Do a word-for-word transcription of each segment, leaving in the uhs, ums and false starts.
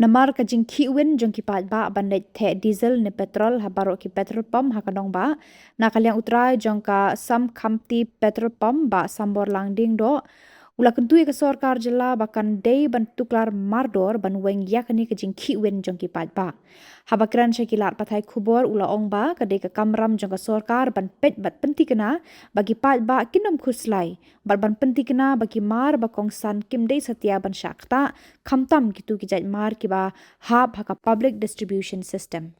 Namar ka jingkhih win jong ki paidbah ban leit theh diesel ne petrol ha baroh ki petrol pump ha ka nongbah, na ka liang u trai jong ka Samkhamti Petrol Pump, Bah Sambor Langding Doh, u la kyntu ïa ka sorkar jylla ba kan dei ban tuklar mardor ban weng ïa kane ka jingkhih win jong ki paidbah. Haba kren sha ki lad pathai khubor u la ong ba ka dei ka kamram jong ka sorkar ban peit bad pynthikna ba ki paidbah kin ym khuslai, bad ban pynthikna ba ki mar ba kongsan kim dei satia ban shah ktah, khamtam kito ki jait mar kiba hap ha ka public distribution system.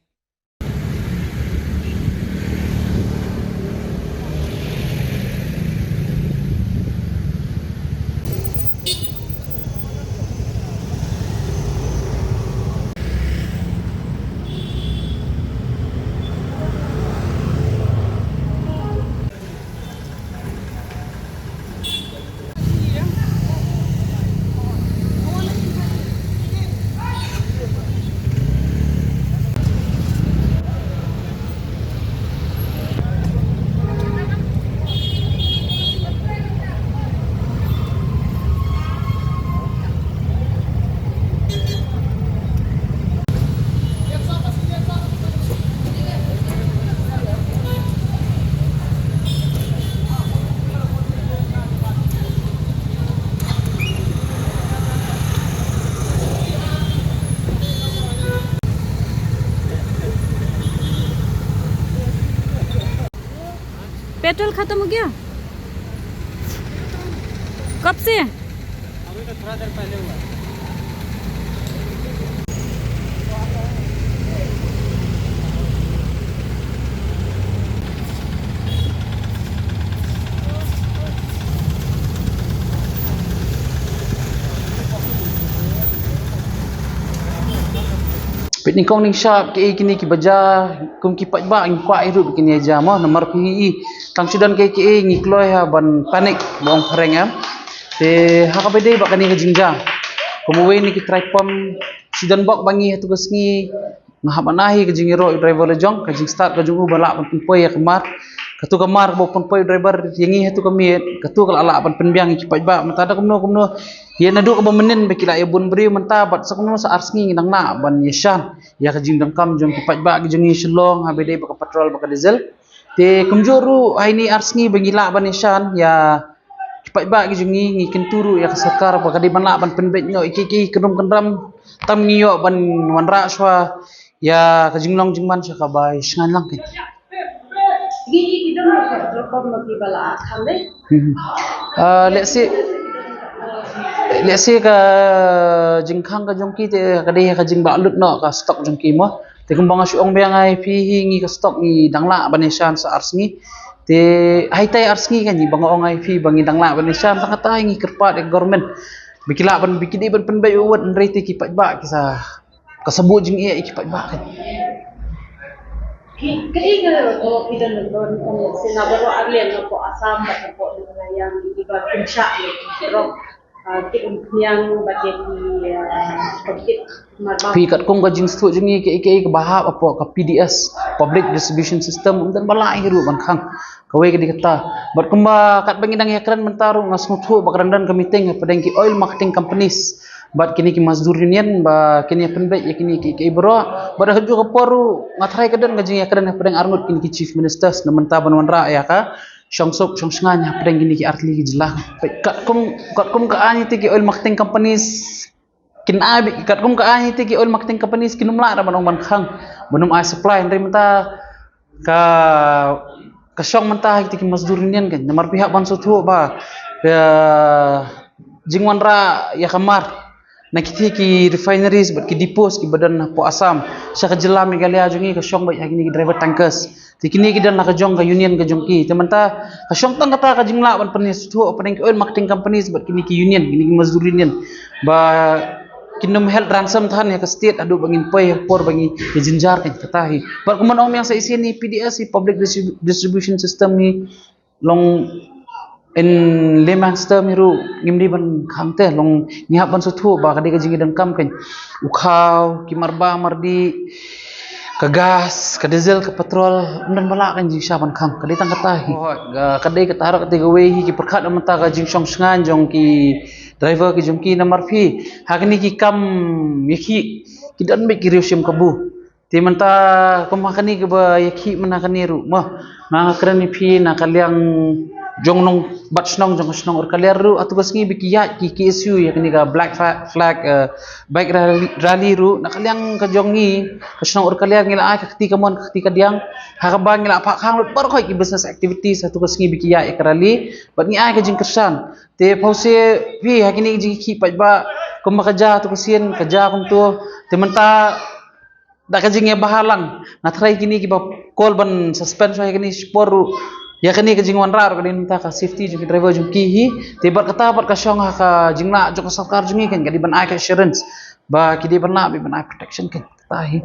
पेट्रोल खत्म हो गया? कब से? अभी तो थोड़ा देर पहले हुआ। Peit nyngkong nyngshap kiei kine kiba jia, kum ki paidbah ngi kwah hi ruh ba kin ïa jia mo, namar phi i tang shu don kiei kiei ngi kloi ha ban panic ba ong phareng em. Te ha kaba dei ba kane ka jingjia, kum uwei na ki trai pump, shu don bok ba ngi ha tu ka sngi, nga hap ban ai ka jingïaroh ïa u driver la jong, ka jingstart ka jong u ba lah ban pynpoi ïa ka mar. Katu ka mar kaba u pynpoi u driver ïa ngi ha tu ka miet, katu ka la lah ban pynbiang ïa ki paidbah. Mynta da kumno kumno, ïa naduh kaba mynnin ba ki la ïa bun briew mynta, bad sa kumno sa ar sngi ngi dang lah ban ïashan ïa ka jingdonkam jong ki paidbah ki jong ngi Shillong, haba dei ba ka petrol bad ka diesel. Te kumjuh ruh ha ine i ar sngi ba ngi lah ban ïashan ïa ki paidbah ki jong ngi, ngi kyntu ruh ïa ka sorkar ba ka dei ban lah ban pynbeit noh ïa ki, ki kynrum kynram, tam ngi ïoh ban wanrah shuwa ïa ka jinglong jingman sha kaba shngaiñ lang kein. Ki, ki, ki don ka petrol pump ma ki ba la khang dei? Hmm. Ah, let's say, let's say ka jingkhang ka jong ki te ka dei ka jingba lut noh ka stock jong ki mo. Te kumba nga shu ong biang ïa phi hi, ngi ka stock ngi dang lah ban ïashan sa ar sngi. Te haitai ar sngi ka ngi ba nga ong ïa phi ba ngi dang lah ban ïashan, tang kata ngi kyrpad ïa ka government ba ki lah ban, ba ki dei ban pynbeit wad, hynrei te ki paidbah ki sa, ka sa buh jingeh ïa ki paidbah kein. Ki, ki, ki, oh, ki don, don, don, sina baroh arliang, hapoh Assam bad hapoh Meghalaya, ki ba pynshah ïa ki rong, ah, ki umphniang bad ïa ki, ah, pynthik marbam. Phi, katkum ka jingstad jong ngi, kiei kiei kiba hap hapoh ka P D S, Public Distribution System, ym don ba lah hi ruh ban khang. Kawei ka dei kata. Bad kumba katba ngi dang ïakren mynta ruh nga sngewthuh ba ka dang don ka meeting hapdeng ki oil marketing companies bad kine ki Mazdoor Union ba kin ïa pynbeit ïa kine ki, ki baroh. Bad ha kajuh ka por ruh nga tharai ka don ka jingïakren hapdeng arngut kine ki chief ministers na mynta ban wanrah ïa ka shongsuk shongshngaiñ hapdeng kine ki artylli ki jylla. Katkum, katkum ka aiñ te ki oil marketing companies kin ai beit, katkum ka aiñ te ki oil marketing companies kin ym lah ruh ban ong ban khang, ban ym ai supply, hynrei mynta ka, ka shong mynta ha kita ki Mazdoor Union kein. Namar phi hap ban sngewthuh ba ka jingwanrah ïa ka mar na kita ki refineries bad ki depots kiba don hapoh Assam sha ka jylla Meghalaya jong ngi ka shong beit ha kine ki driver tankers. Te kine ki don la ka jong ka union ka jong ki. Te mynta ka shong tang kata ka jinglah ban pynïasngewthuh hapdeng ki oil marketing companies bad kine ki union, kine ki Mazdoor Union, ba kin ym held ransom than ïa ka state haduh ba ngin poi ha ka por ba ngi ïa jynjar kein, kata hi. Bad kumba nga ong biang sa shisien, i P D S, i Public Distrib-, Distribution System hi, long in layman's term hi ruh, ngim dei ban khang te, long ngi hap ban sngewthuh ba ka dei ka jingïadonkam kein. U khaw, ki marba mardih, Ka gas, ka diesel, ka petrol, ym don ba lah ka jingshisha ban khang, ka dei tang kata hi. Ka dei kata ruh kata kawei hi ki pyrkhat mynta ka jingshong shngaiñ jong ki driver ki jong ki namar phi ha kine ki kam ïakhih ki don beit ki riew shim kabu. Te mynta kum ha kane kaba ïakhih mynta kane ruh mo, nga kren ïa phi na ka liang jong nongbat shnong jong ka shnong Urkaliar ruh, hato ka sngi ba ki ïaid ki KSU ïa kane ka Black Flag, eh, bike rally, rally ruh na ka liang ka jong ngi ka shnong Urkaliar ngi la ai ka kti kamon ka kti kadiang ha kaba ngi la phah khang lut baroh ki business activities hato ka sngi ba ki ïaid ïa ka rally bad ngi ai ka jingkyrshan. Te pause phi ha kine ki jingïakhih paidbah kumba ka jia hato ka sien ka jia kumto. Te mynta da ka jingïabha lang nga tharai kine kiba call ban suspend shuwa ïa kane shipor ruh ïa kane ka jingwanrah ruh ka dei mynta ka safety jong ki driver jong ki hi. Te bad kata bad ka shong ha ka jinglah jong ka sorkar jong ngi kan ka dei ban ai ka assurance ba ki dei ban lah beit ban ai protection kan kata hi.